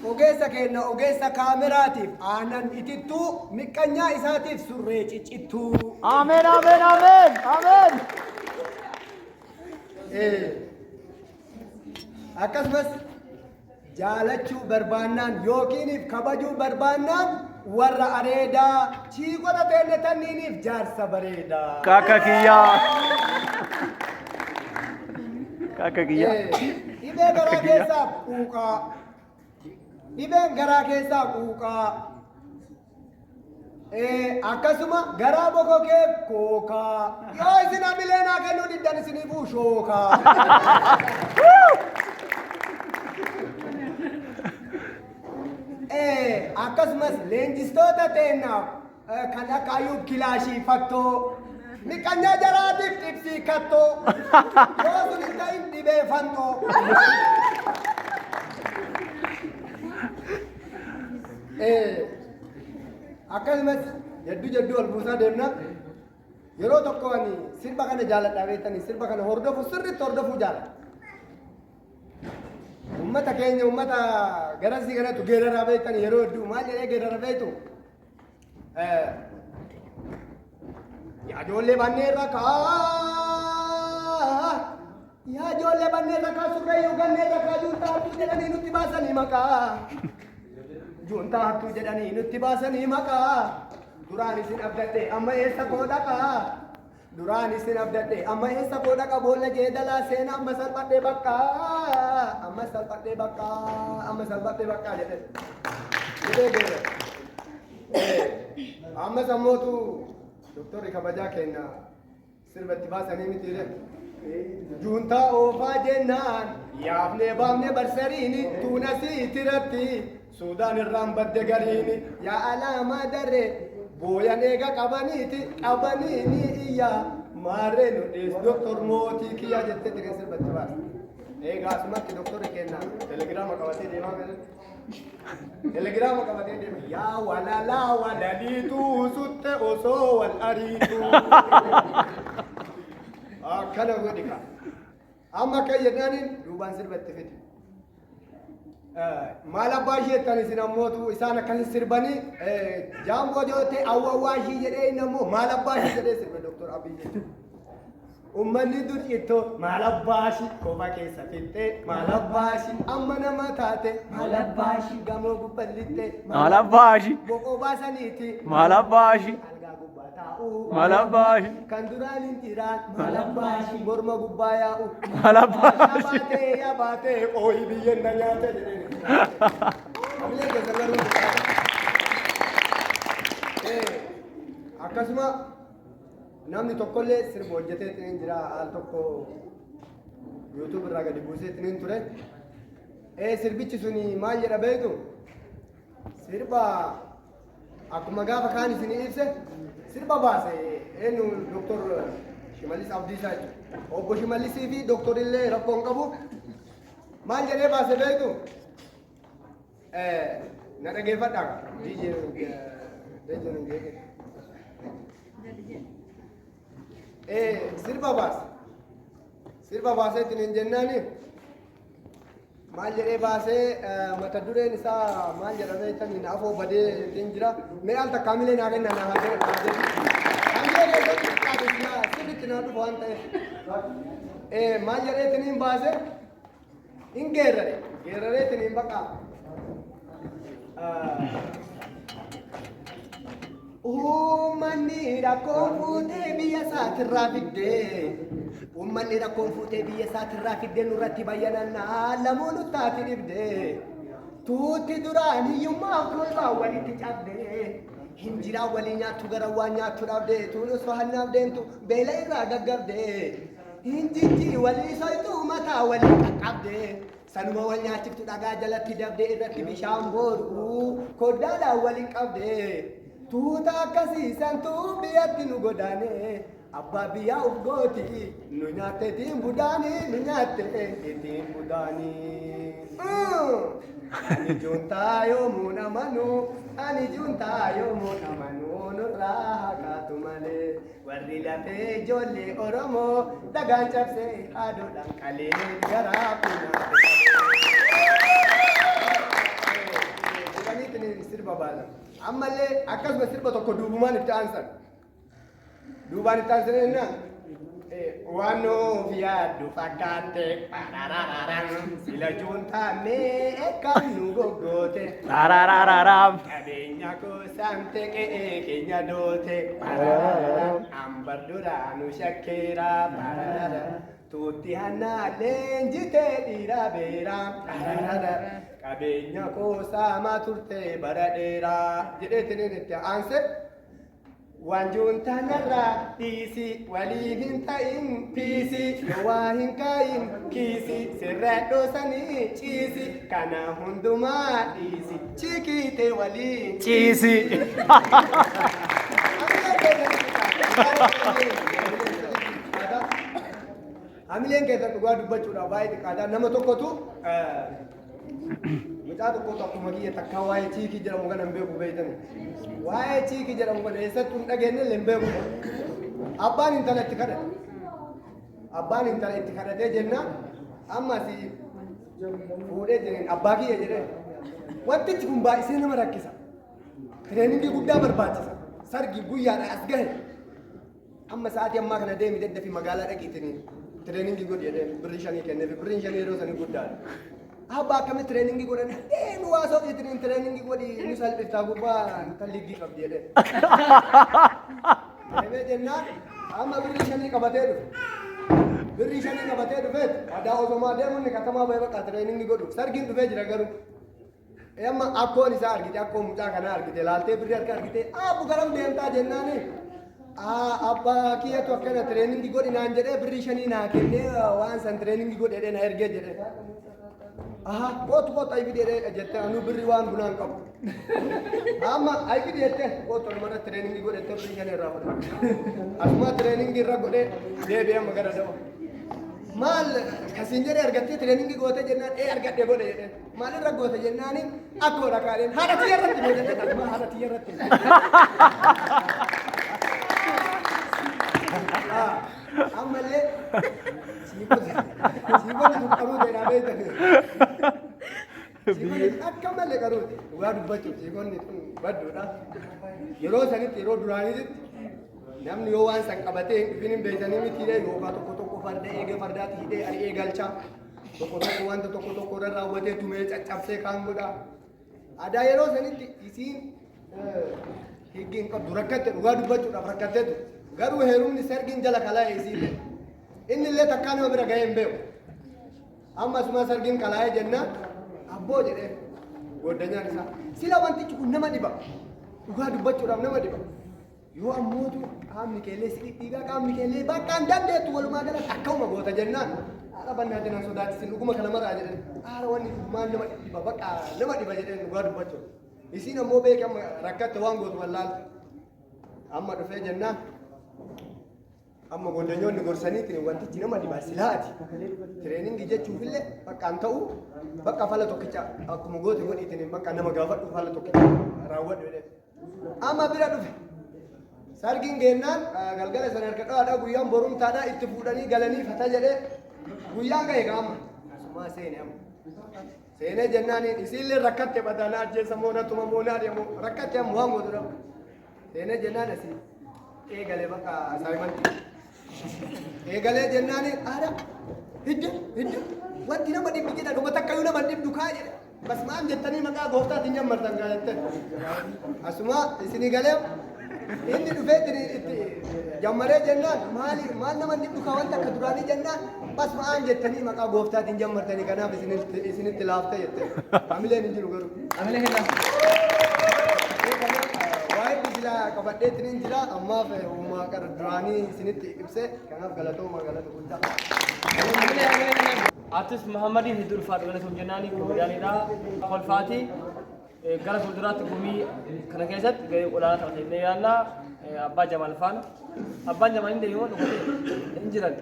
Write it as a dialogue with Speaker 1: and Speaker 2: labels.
Speaker 1: Ogeessa keenna ogeessa kaameraatiif aanan itittuu, miqqanyaa isaatiif surree ciccittuu.
Speaker 2: Ameen, ameen, ameen, ameen.
Speaker 1: Akkasumas jaalachuu barbaannaan yookiiniif kabajuu barbaannaan warra areedaa chiikota teenne tanniiniif jaarsa bareedaa.
Speaker 2: Kaka kiyyaa. Kaka kiyyaa.
Speaker 1: Dhibee garaa keessaa quuqaa. Dhibeen garaa keessaa quuqaa. Akkasuma garaa bokokeef kookaa. Yoo isin hamilee naa kennuu diddan isiniifuu shookaa. Akkasumas leenjistoota teennaaf kan akka Ayuub Kilaashii Fattoo, miqanyaa jaraatiif xibsii kattoo, yoo sun hin ta'in dhibee fanxoo. Akkasumas hedduu jedduu ol buusaa deemna. Yeroo tokko ani sirba kana jaaladha beektanii, sirba kana hordofu, sirriitti hordofuu jaaladha. Uummata keenya, uummata garasii kanatu geeraraa beektanii, yeroo hedduu maal jedhee geerara beektu? Yaa ijoollee bannee rakaa, yaa ijoollee bannee rakaa, surreeyyuu gannee rakaa, juuntaa hattuu jedhanii nutti baasanii maqaa. Juuntaa hattuu jedhanii nutti baasanii maqaa. Duraan isin abdadhe, amma eessa koo dhaqaa? Duraan isin abdadhe, amma eessa koo dhaqa? Boolla jeedalaa seena, amma salphadhee bakka, amma salphadhee bakka, amma salphadhee bakka jedhee geerra. Ammas ammootu doktorri kabajaa kenna sirba itti baasanii miti jedhe. Juuntaa oofaa jennaan yaafnee baafnee barsariini tuunasii tiratti Suudaan irraan badde gariini, yaa alaamaa darree booyan eega qabaniiti qabaniini iyyaa maarree nu dhiis doktor mootii kiyyaa jettee tiree sirba itti baase. Eegaa asumatti doktorri kenna telegiraama qabatee deemaa galee. Telegiraama qabatee deema. Yaa walalaa walaliituu sutte osoo wal ariituu. Akkana godhi kaa. Amma akka jennaaniin duubaan sirba itti fidi. Maal abbaa ishee jettan isin ammootu, isaan akkasi sirbanii jaamboo jootee awwawwaa ishii jedhee, inni ammoo maal abbaa ishii jedhee sirbe Doktor Abiy jechuudha. Uummanni dur ittoo maal abbaa ishii kopha keessa fixxee, maal abbaa ishii amma nama taate, maal abbaa ishii gamoo gubballixxee,
Speaker 2: Maal abbaa ishii.
Speaker 1: Boqoo baasaniiti,
Speaker 2: Maal abbaa ishii.
Speaker 1: Algaa gubbaa taa'u,
Speaker 2: Maal abbaa ishii.
Speaker 1: Kan duraan hin jiraan, maal abbaa ishii morma gubbaa yaa'u,
Speaker 2: Maal abbaa ishii.
Speaker 1: Yabaatee yabaatee ooyi biyyeen na nyaate jedheen. Hamileen keessa garuu hin jiraatu. Akkasuma namni tokkollee sirba hojjetee hin jira, al tokko YouTube irraa gadi buusee hin ture. Sirbichi suni maal jedha beektu? Sirba akkuma gaafa kaan isinii ibse sirba baase eenyu, Doktor Shimallis Abdiisaa jechuudha. Obbo Shimallisii fi Doktor illee rakkoo hin qabu. Maal jedhee baase beektu? Na dhageeffadhaa. DJ DJ Sirba baase. Sirba baasee ittiin hin jennaani. Maal jedhee baasee, mata dureen isaa maal jedhamee ittiin afoo badee ittiin jira. Mee al takka hamilee naa kenna, naa haa jedhu. Hamilee keessatti xiqqaate sirriitti naa dhufu waan ta'eef. Maal jedhee ittiin hin baase? Hin geerrare. Geerraree ittiin hin baqa. Uummanni rakkoon fuutee biyya isaatirraa fiddee, uummanni rakkoon fuutee biyya isaatirraa fiddee, nurratti bayyanannaa lamuu nuttaati dhibdee, tuutti duraan hiyyummaaf kolbaa walitti cabdee hinjiraa walii nyaattu gara waan nyaattu dhabdee, tuun osoo hannaaf deemtu beela irraa gaggabdee, hinjijjii walii soytuu mataa walii qaqqabdee, sanuma wal nyaachiftu dhagaa jalatti dabdee, irratti bishaan booru koddaadhaan waliin qabdee, tuuta akkasii santu biyyatti nu godaane, abbaa biyyaa uf gooti nu nyaatte ittiin budaani, nu nyaatte ittiin budaani. Ani juntaa yoomuun amanu, ani juntaa yoomuun amanu, nurraa haqaatu malee. Warri lafee ijoollee Oromoo dhagaan cabsee haaduudhaan qalee garaa nyaate. baasan. Ammallee akkasuma sirba tokko duubumaan itti aansan. Duubaan itti aansan jennaan waan nuuf yaaddu fakkaatte pararararam sila juuntaannee akkam nu goggoote.
Speaker 2: Tararararam.
Speaker 1: Qabeenya koo saamte qe'ee keenya doote pararararam ambar duraa nu shakkeera pararararam tuutti hannaa leenjitee dhiira beera pararararam qabeenya koo saamaa turte bara dheeraa jedheetiniin itti aanse. Wanjuun tanarraa dhiisi waliin hin ta'in piisi yoo waa hin kaayin kiisi sirra dhoosanii ciisi kana hundumaa dhiisi chikiite waliin
Speaker 2: Ciisi.
Speaker 1: Hamileen keessan dhugaa dubbachuudhaaf baay'ee xiqqaadha. Nama tokkotu mucaa tokkotu akkuma kiyya takkaa waa'ee chiikii jedhamu kana hin beeku beeytani. Waa'ee chiikii jedhamu kana eessattuu hin dhageenye illee hin beeku. Abbaan intala itti kadhate. Abbaan intala itti kadhatee jennaan amma si fuudhee jireen abbaa kiyya jedheen. Wantichi kun baay'isee nama rakkisa. Training guddaa barbaachisa. Sargi guyyaadha as gahe. Amma sa'aatii ammaa kana deemi daddafi magaalaa dhaqiitiniin training godhi jedheen birrii 5 kenneef, birriin 5 yeroo sanii guddaadha. Abbaa, akkamitti training godhan? Deemi waa soqitiniin training godhi, nu salphiftaa, gubbaa intalli higgii qabdi jedheen. Deemee jennaan amma birrii 5 qabatee dhufe. Birrii 5 qabatee dhufeet adaa osomaa deemu inni katamaa bahee bakka training godhu sargiin dhufee jira garuu. Amma akkoon isaa argite, akkoon mucaa kanaa argite, laaltee birrii harka argite, "Abbu, garam deemtaa?" jennaani, "Abbaa kiyyatu akkana training godhi naan jedhee birrii 5 naa kennee waan san training godhi jedhee na ergee" jedhee. "Aha, kootu kootu, ayi fidi" jedhee jettee, "Anuu birrii waan bunaan qabu. Amma ayi fidi" jettee, "Kootu anumarra training godhettee birrii 5 irraa fudhate. Asuma training irra godhee deebi'ee amma gara da'u. "Maal kasiin jedhee argattee training goote?" jennaan, "Ee, argadhe, godhe" jedhee. "Maal irra goote?" jennaani, "Akkoodha kaadheen haadha tiyya irratti godhe" jedhee, "Asuma haadha tiyya irratti." Ammallee siikonni tun qaruu ta'edhaa beektan. Siikonni akka malee qaruuti. Dhugaa dubbachuuf siikonni tun badduudha. Yeroo sanitti, yeroo duraaniitti, namni yoo waan san qabatee hin dhufin hin beektanii mitiidha, yookaan tokko tokko farda eegee fardaatti hidhee ari'ee galcha. Tokko tokko wanta tokko tokko irra raawwatee tumee caccabsee kaan godha. Aadaa yeroo sanitti isiin higgii hin qabdu, rakkatte, dhugaa dubbachuudhaaf rakkatteetu. Garuu heerumni sargiin jala kalaa'e isiillee. Inni illee takkaa nama bira gahee hin beeku. Amma asuma sargiin kalaa'ee jennaan, "Abboo," jedhee gooddanyaan isaa. "Sila wantichi kun nama dhiba. Dhugaa dubbachuudhaaf nama dhiba. Yoo ammootu qaamni keellee si dhidhiigaa, qaamni keellee bakka hin dandeettu, walumaa galatti akkuma goota" jennaan. "Haadha bannaatiin nan sodaachisin, dhuguma kana maraa" jedhan. "Haala wanni dhugumaan nama dhiba, bakka nama dhiba" jedheen dhugaa dubbachuuf. Isiin ammoo beeke, amma rakkatte, waan gootu wallaalte. Amma dhufee jennaan amma goddanyoonni gorsaniitiin, "Wantichi nama dhiba, silaati. Training jechuufillee bakka hin ta'u, bakka fala tokkicha akkuma goote godhiitiin bakka nama gaafadhu, fala tokkicha raawwadhu" jedhee. Amma bira dhufe. Sargiin geennaan galgala sana harka dhawaadhaa, guyyaan borumtaadhaa itti fuudhanii galanii fata jedhee guyyaan ga'e qaama. Asumaa seene amma. Seenee jennaan isiillee rakkatte, badaanaa ajjeessa moo natuma moo naadhi moo rakkatte, amma waan gootu dhabu. Seenee jennaan asii eegalee bakka assignment. Eegalee jennaan, "Haadha, hidda hidda wanti nama dhibbi jedha, dhuma takka iyyuu nama dhibdu kaa" jedhe. "Bas maal jettanii maqaa gooftaatiin jammartan kaa" jette. Asuma isinii galee inni dhufee itti jammaree jennaan, "Maali, maal nama dhibdu kaa wanta akka duraanii?" jennaan, "Bas maal jettanii maqaa gooftaatiin jammartanii, kanaaf isinitti laaftee" jette. Hamileen hin jiru garuu.
Speaker 3: Hamilee kennaa.
Speaker 1: Waa'ee biqilaa qabadheetiin hin jira, ammaaf uumaa qara duraanii isinitti ibse, kanaaf galatooma, galata guddaa.
Speaker 3: Hamilee, hamilee kennaa. Artist Muhammadiin hedduu ulfaadhu, galatoom jennaanii, komeediyaanidha. Kolfaatii gara fuulduraatti gumii kana keessatti gahee olaanaa taphata jennee yaadna. Abbaa Jamaal faana. Abbaan Jamaal hin deemu, dhugate hin jiran.